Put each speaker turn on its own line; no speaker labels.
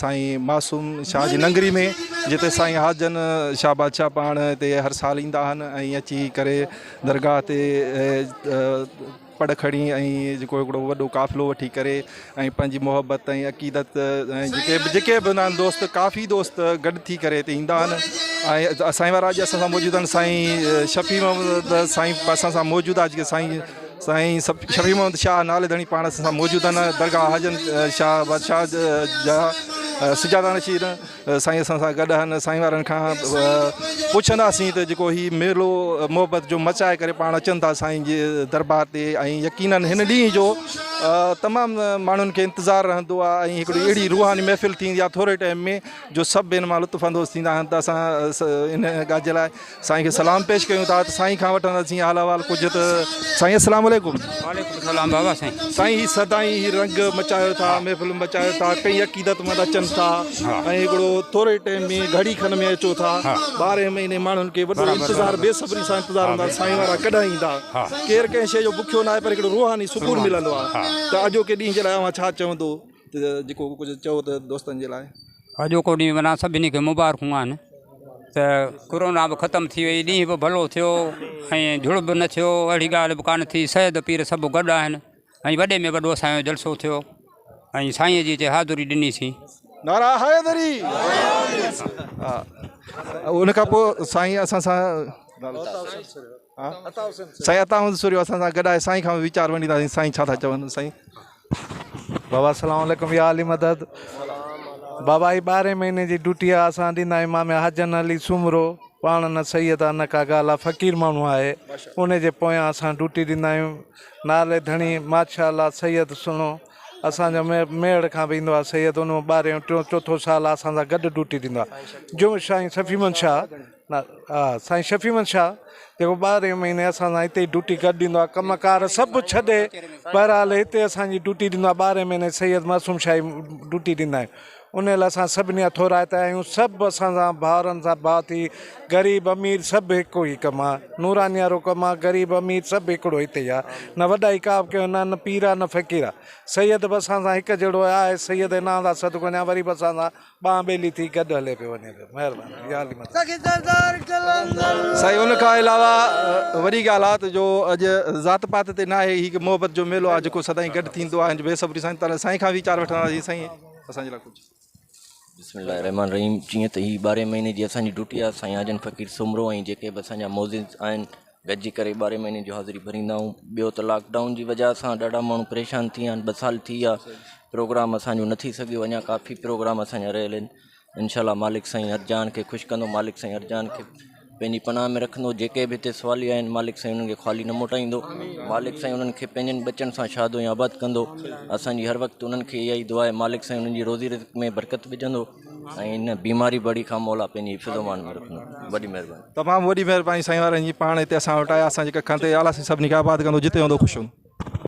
سائين معصوم شاهه جي ننگري ۾ جتي سائين حاجن شاهه بادشاهه پاڻ هتي هر سال ايندا آهن ۽ اچي ڪري درگاهه تي پڙ کڻي ۽ جيڪو هڪڙو وڏو قافلو وٺي ڪري ۽ پنهنجي محبت ۽ عقيدت ۽ جيڪي به جيڪي به هوندا آهن دوست ڪافي دوست گڏ ٿي ڪري هتي ايندا آهن ۽ سائين وارا اڄ اسان سان موجود آهن سائين شفيع محمد سائين اسان سان موجود آهي جيڪي سائين سائين شفيع محمد شاهه نالي ڌڻي پاڻ اسان سان موجود آهن درگاهه حاجن شاهه بادشاهه جا سجاده نشين سائين اسان سان گڏ آهن سائين وارن کان پڇنداسين ته جيڪو هي ميلو محبت جو مچائي ڪري پاڻ اچن ٿا سائين جي دربار تي ۽ يقينن هن ڏينهن جو تمام ماڻهن کي انتظار رهندو آهي ۽ هڪڙي اهڙي روحاني محفل ٿيندي آهي ٿوري ٽائيم ۾ جو سڀ ان مان لطف اندوز ٿيندا آهن ته اسان ان ڳالهه جي لاء سائين کي سلام پيش ڪيون ٿا ته سائين کان وٺنداسين حال احوال ڪجهه ته سائين السلام عليڪم. وعليڪم
السلام بابا سائين.
سائين هي سدائين هي رنگ مچايو ٿا محفل مچايو ٿا ڪئين عقيدت مند اچن ٿا ۽ هڪڙو ٿوري ٽائيم ۾ گهڙي کن ۾ اچو ٿا ٻارهين مهيني ماڻهن کي وڏو انتظار بي صبري سان انتظار هوندو آهي سائين وارا ڪڏهن ايندا ڪير ڪنهن شيء جو بکيو ناهي پر هڪڙو روحاني سڪون ملندو آهي ته اڄوڪي ڏينهن جي لاء اوهان ڇا چوندو ته جيڪو ڪجهه چئو ته دوستن جي لاء.
اڄوڪو ڏينهن معنيٰ سڀني کي مبارڪون آهن ته ڪورونا به ختم ٿي وئي ڏينهن به ڀلو ٿيو ۽ جھڙ به نه ٿيو اهڙي ڳالهه به ڪانه ٿي سيد پير سڀ گڏ آهن ۽ وڏي ۾ وڏو اسانجو جلسو ٿيو ۽ سائين جي هتي حاضري ڏنيسين.
نعرا حيدري ان کان پوء سائين اسان سان سائين عطا حسين سوريو اسان سان گڏ آهي سائين کان ويچار ونڊينداسين سائين ڇا ٿا چون سائين.
بابا السلام عليڪم يا علي مدد بابا هي ٻارهين مهيني جي ڊيوٽي آ اسان ڏيندا آهيون مامي حاجن علي سومرو پاڻ نه سيد آ نه ڪا ڳالهه آ فقير ماڻهو آهي ان جي پويان اسان ڊيوٽي ڏيندا آهيون نالي ڌڻي ماشاء الله سيد سهڻو اسان جو ميهڙ کان به ايندو آ سيد ان ٻارهيون ٽيون چوٿون سال آ اسان سان گڏ ڊيوٽي ڏيندو آ جو سائين شفيع محمد شاهه ها سائين شفيع محمد شاهه جيڪو ٻارهين مهيني اسان سان هتي ئي ڊيوٽي گڏ ڏيندو آهي ڪم ڪار سڀ ڇڏي بهرحال هتي اسان جي ڊيوٽي ڏيندو آهي ٻارهين مهيني سيد معصوم شاهه جي ڊيوٽي ڏيندا آهيون ان لاء اسان سڀني جا ٿورائتا آهيون سڀ اسان سان ڀائرن سان ڀاء ٿي غريب امير سڀ هڪ ئي ڪم آهي نوراني وارو ڪم آهي غريب امير سڀ هڪڙو هتي ئي آهي نه وڏائي ڪا به ڪيو نه پير آهي نه فقير آهي سيد به اسان سان هڪ جهڙو آهي سيد هن هنڌ صدقو وڃان وري به اسان سان ٻانهن ٻيلي ٿي گڏ هلي پيو وڃي پيو مهرباني يا علي مدد.
سائين ان کان علاوه وڏي ڳالهه آ ته جو اڄ ذات پات تي ناهي هي هڪ محبت جو ميلو آ جيڪو سدائين گڏ ٿيندو آ بي صبري سان سائين کان ويچار وٺنداسين سائين اسان جي لاء ڪجهه.
بسم الله الرحمن الرحيم جيئن ته هي ٻارهين مهيني جي اسان جي ڊيوٽي آ سائين حاجن فقير سومرو ۽ جيڪي به اسان جا معزز آهن گڏجي ڪري ٻارهين مهيني جو حاضري ڀريندا آهيون ٻيو ته لاڪ ڊائون جي وجهه سان ڏاڍا ماڻهو پريشان ٿي ويا آهن ٻه سال ٿي ويا پروگرام اسانجو نه ٿي سگهيو اڃا ڪافي پروگرام اسانجا رهيل آهن انشاء الله مالڪ سائين هر جان کي خوش ڪندو مالڪ سائين هر جان کي پنهنجي پناهه ۾ رکندو جيڪي به هتي سوالي آهن مالڪ سائين انهن کي خالي نه موٽائيندو مالڪ سائين انهن کي پنهنجن ٻچن سان شاد ۽ آباد ڪندو اسانجي هر وقت انهن کي اها ئي دعا آهي مالڪ سائين انهن جي روزي رزق ۾ برڪت وجهندو ۽ ان بيماري بڙي کان مولا پنهنجي حفظ و امان ۾ رکندو وڏي مهرباني
تمام وڏي مهرباني سائين وارن جي پاڻ هتي اسان وٽ آيا اسان جي ڪکن تي الله سائين سڀني کي آباد ڪندو جتي هوندو خوش هوندو.